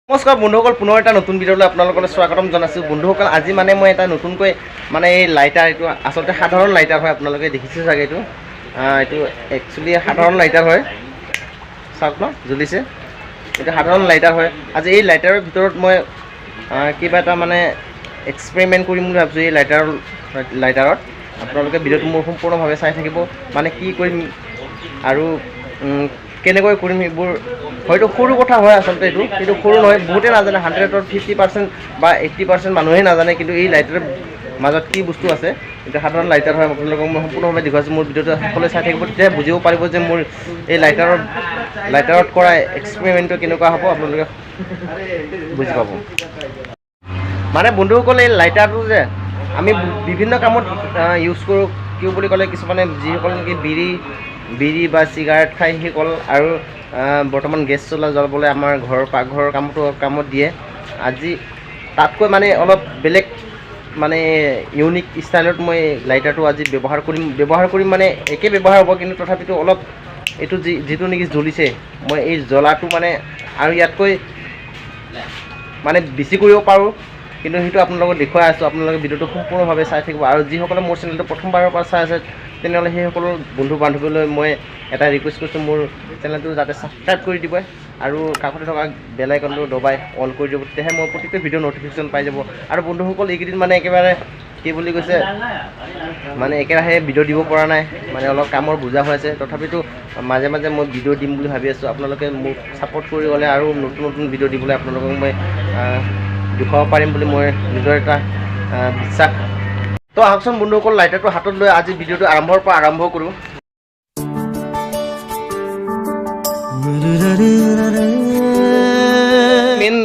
নমস্কাৰ বন্ধুসকল, পুনৰ এটা নতুন ভিডিঅ'লৈ আপোনালোকলৈ স্বাগতম জনাইছোঁ। বন্ধুসকল, আজি মানে মই এটা নতুনকৈ মানে এই লাইটাৰ, এইটো আচলতে সাধাৰণ লাইটাৰ হয়, আপোনালোকে দেখিছে চাগে। এইটো একচুৱেলি সাধাৰণ লাইটাৰ হয়। চাওক ন, জ্বলিছে। এইটো সাধাৰণ লাইটাৰ হয়। আজি এই লাইটাৰৰ ভিতৰত মই কিবা এটা মানে এক্সপেৰিমেণ্ট কৰিম বুলি ভাবিছোঁ। এই লাইটাৰত আপোনালোকে ভিডিঅ'টো মোৰ সম্পূৰ্ণভাৱে চাই থাকিব। মানে কি কৰিম আৰু কেনেকৈ কৰিম, সেইবোৰ হয়তো সৰু কথা হয় আচলতে এইটো, কিন্তু সৰু নহয়, বহুতে নাজানে। 100ৰ 50% বা 80% মানুহেই নাজানে কিন্তু এই লাইটাৰৰ মাজত কি বস্তু আছে। এইটো সাধাৰণ লাইটাৰ হয়, আপোনালোকক মই সম্পূৰ্ণভাৱে দেখুৱাইছোঁ। মোৰ ভিডিঅ'টো সকলোৱে চাই থাকিব, তেতিয়াহে বুজিব পাৰিব যে মোৰ এই লাইটাৰত কৰা এক্সপেৰিমেণ্টটো কেনেকুৱা হ'ব, আপোনালোকে বুজি পাব। মানে বন্ধুসকল, এই লাইটাৰটো যে আমি বিভিন্ন কামত ইউজ কৰোঁ। কিয় বুলি ক'লে, কিছুমানে যিসকল নেকি বিড়ি বা চিগাৰেট খায় সেইসকল, আৰু বৰ্তমান গেছ চুলা জ্বলাবলৈ আমাৰ ঘৰৰ পাকঘৰৰ কামত দিয়ে। আজি তাতকৈ মানে অলপ বেলেগ মানে ইউনিক ষ্টাইলত মই লাইটাৰটো আজি ব্যৱহাৰ কৰিম। ব্যৱহাৰ কৰিম মানে একে ব্যৱহাৰ হ'ব, কিন্তু তথাপিতো অলপ এইটো যিটো নেকি জ্বলিছে, মই এই জ্বলাটো মানে আৰু ইয়াতকৈ মানে বেছি কৰিব পাৰোঁ, কিন্তু সেইটো আপোনালোকক দেখুৱাই আছোঁ। আপোনালোকে ভিডিঅ'টো সম্পূৰ্ণভাৱে চাই থাকিব। আৰু যিসকলে মোৰ চেনেলটো প্ৰথমবাৰৰ পৰা চাই আছে, তেনেহ'লে সেইসকলৰ বন্ধু বান্ধৱীলৈ মই এটা ৰিকুৱেষ্ট কৰিছোঁ, মোৰ চেনেলটো যাতে ছাবস্ক্ৰাইব কৰি দিব আৰু কাষতে থকা বেল আইকনটো দবাই অন কৰি দিব, তেতিয়াহে মই প্ৰতিটো ভিডিঅ' ন'টিফিকেশ্যন পাই যাব। আৰু বন্ধুসকল, এইকেইদিন মানে একেবাৰে কি বুলি কৈছে, মানে একেৰাহে ভিডিঅ' দিব পৰা নাই, মানে অলপ কামৰ বোজা হৈ আছে। তথাপিতো মাজে মাজে মই ভিডিঅ' দিম বুলি ভাবি আছোঁ। আপোনালোকে মোক ছাপোৰ্ট কৰি গ'লে আৰু নতুন নতুন ভিডিঅ' দিবলৈ আপোনালোকক মই দেখুৱাব পাৰিম বুলি মই নিজৰ এটা বিশ্বাস। তো আহকচোন বন্ধুসকল, লাইটাৰটো হাতত লৈ আজি ভিডিঅ'টো আৰম্ভৰ পৰা আৰম্ভ কৰোঁ। মেইন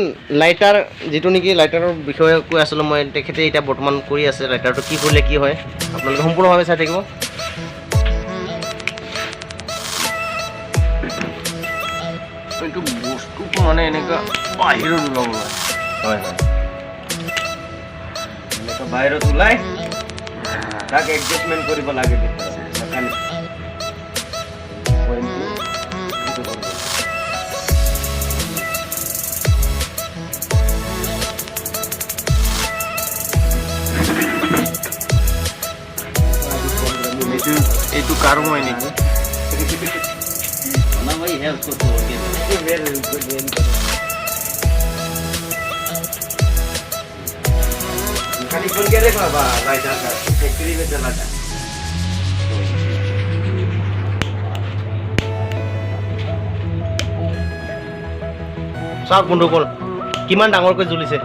লাইটাৰ যিটো নেকি লাইটাৰৰ বিষয়ে কৈ আছিলোঁ মই, তেখেতে এতিয়া বৰ্তমান কৰি আছে। লাইটাৰটো কি কৰিলে কি হয়, আপোনালোকে সম্পূৰ্ণভাৱে চাই থাকিব। এইটো বস্তুটো মানে এনেকুৱা বাহিৰত ওলাব লাগে। হয় হয়। এনেকুৱা বাহিৰত ওলাই তাক এডজাষ্টমেণ্ট কৰিব লাগে ভিতৰত মেকানিক পইণ্টটো সেইটো কৰিব লাগে। এইটো কাৰো হয় নেকি? ना वही है, उसको तोड़ के। मैकेनिक बन के देखो बा लाइटर का फैक्ट्री में चला जा। চাওক বন্ধুসকল, কিমান ডাঙৰকৈ জ্বলিছে।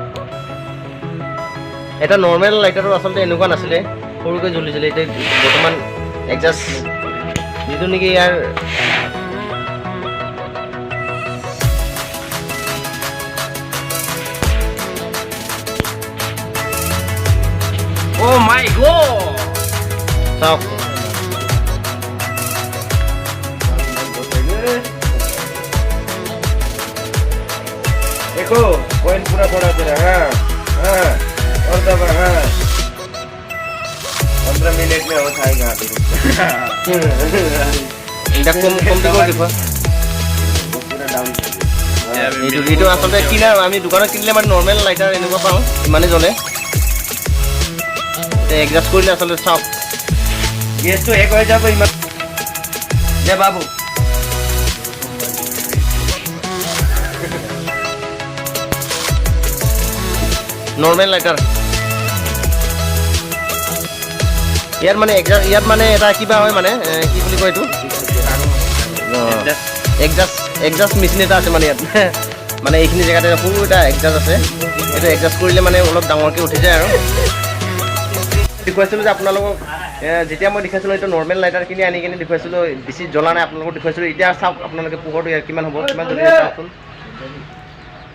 এটা নৰ্মেল লাইটাৰটো আচলতে এনেকুৱা নাছিলে, সৰুকৈ জ্বলিছিলে। এতিয়া বৰ্তমান এডজাষ্ট যিটো নেকি ইয়াৰ Oh my God! চাওক। देखो, कॉइन पूरा बढ़ा दे रहा है। हाँ हाँ, और दबा। हाँ, 15 मिनट में हो जाएगा अभी। এতিয়া কম কমটি কৰি দেখুওৱা। वो पूरा डाउन कर दिया। এইটো আচলতে কিনা, আমি দোকানত কিনিলে মানে নৰ্মেল লাইটাৰ এনেকুৱা পাওঁ, ইমানেই জ্বলে। এতিয়া এডজাষ্ট কৰিলে আচলতে চাওক। গেছটো শেষ হৈ যাব ইমান দে বাবু। নৰ্মেল লাইটাৰ ইয়াত মানে ইয়াত মানে এটা কিবা হয়, মানে কি বুলি কয় এইটো, এডজাষ্ট মেচিন এটা আছে। মানে ইয়াত মানে এইখিনি জেগাতে সৰু এটা এডজাষ্ট আছে। এইটো এডজাষ্ট কৰিলে মানে অলপ ডাঙৰকৈ উঠি যায়। আৰু দেখুৱাইছিলোঁ যে আপোনালোকক, যেতিয়া মই দেখাইছিলোঁ, এইটো নৰ্মেল লাইটাৰ কিনি আনি কিনে দেখুৱাইছিলোঁ, বেছি জ্বলা নাই, আপোনালোকক দেখুৱাইছিলোঁ। এতিয়া চাওক আপোনালোকে, পোহৰটো ইয়াত কিমান হ'ব, কিমান জ্বলিছে চাওকচোন।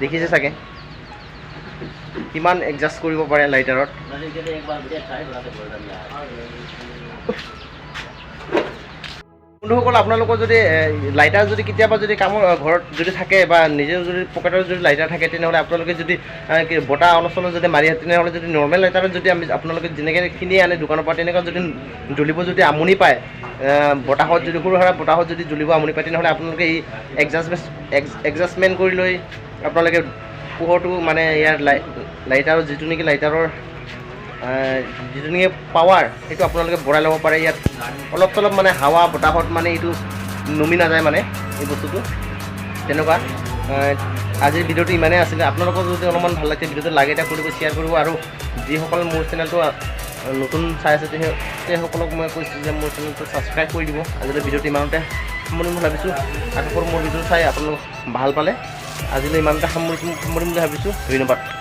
দেখিছে চাগে কিমান এডজাষ্ট কৰিব পাৰে লাইটাৰত। एक बार मुझे ट्राई बना के बोल रहा। বন্ধুসকল, আপোনালোকৰ যদি লাইটাৰ যদি কেতিয়াবা যদি কামৰ ঘৰত যদি থাকে বা নিজেও যদি পকেটত যদি লাইটাৰ থাকে, তেনেহ'লে আপোনালোকে যদি কি বতাহ অলপ চলপ যদি মাৰি, তেনেহ'লে যদি নৰ্মেল লাইটাৰত যদি আমি আপোনালোকে যেনেকৈ কিনি আনে দোকানৰ পৰা, তেনেকুৱা যদি জ্বলিব যদি আমনি পায়, বতাহত যদি সৰু সুৰা বতাহত যদি জ্বলিব আমনি পায়, তেনেহ'লে আপোনালোকে এই এডজাষ্টমেণ্ট কৰি লৈ আপোনালোকে পোহৰটো মানে ইয়াৰ লাইটাৰৰ যিটো নেকি লাইটাৰৰ যিটো নেকি পাৱাৰ, সেইটো আপোনালোকে বঢ়াই ল'ব পাৰে। ইয়াত অলপ চলপ মানে হাৱা বতাহত মানে এইটো নুমি নাযায়, মানে এই বস্তুটো তেনেকুৱা। আজিৰ ভিডিঅ'টো ইমানেই আছিলে। আপোনালোকৰ যদি অলপমান ভাল লাগিছে ভিডিঅ'টো, লাইক এটা কৰিব, শ্বেয়াৰ কৰিব। আৰু যিসকল মোৰ চেনেলটো নতুন চাই আছে, সেইসকলক মই কৈছোঁ যে মোৰ চেনেলটো ছাবস্ক্ৰাইব কৰি দিব। আজিলৈ ভিডিঅ'টো ইমানতে সামৰিম বুলি ভাবিছোঁ। আশা কৰোঁ মোৰ ভিডিঅ'টো চাই আপোনালোক ভাল পালে। আজিলৈ ইমানতে সামৰিম বুলি ভাবিছোঁ। ধন্যবাদ।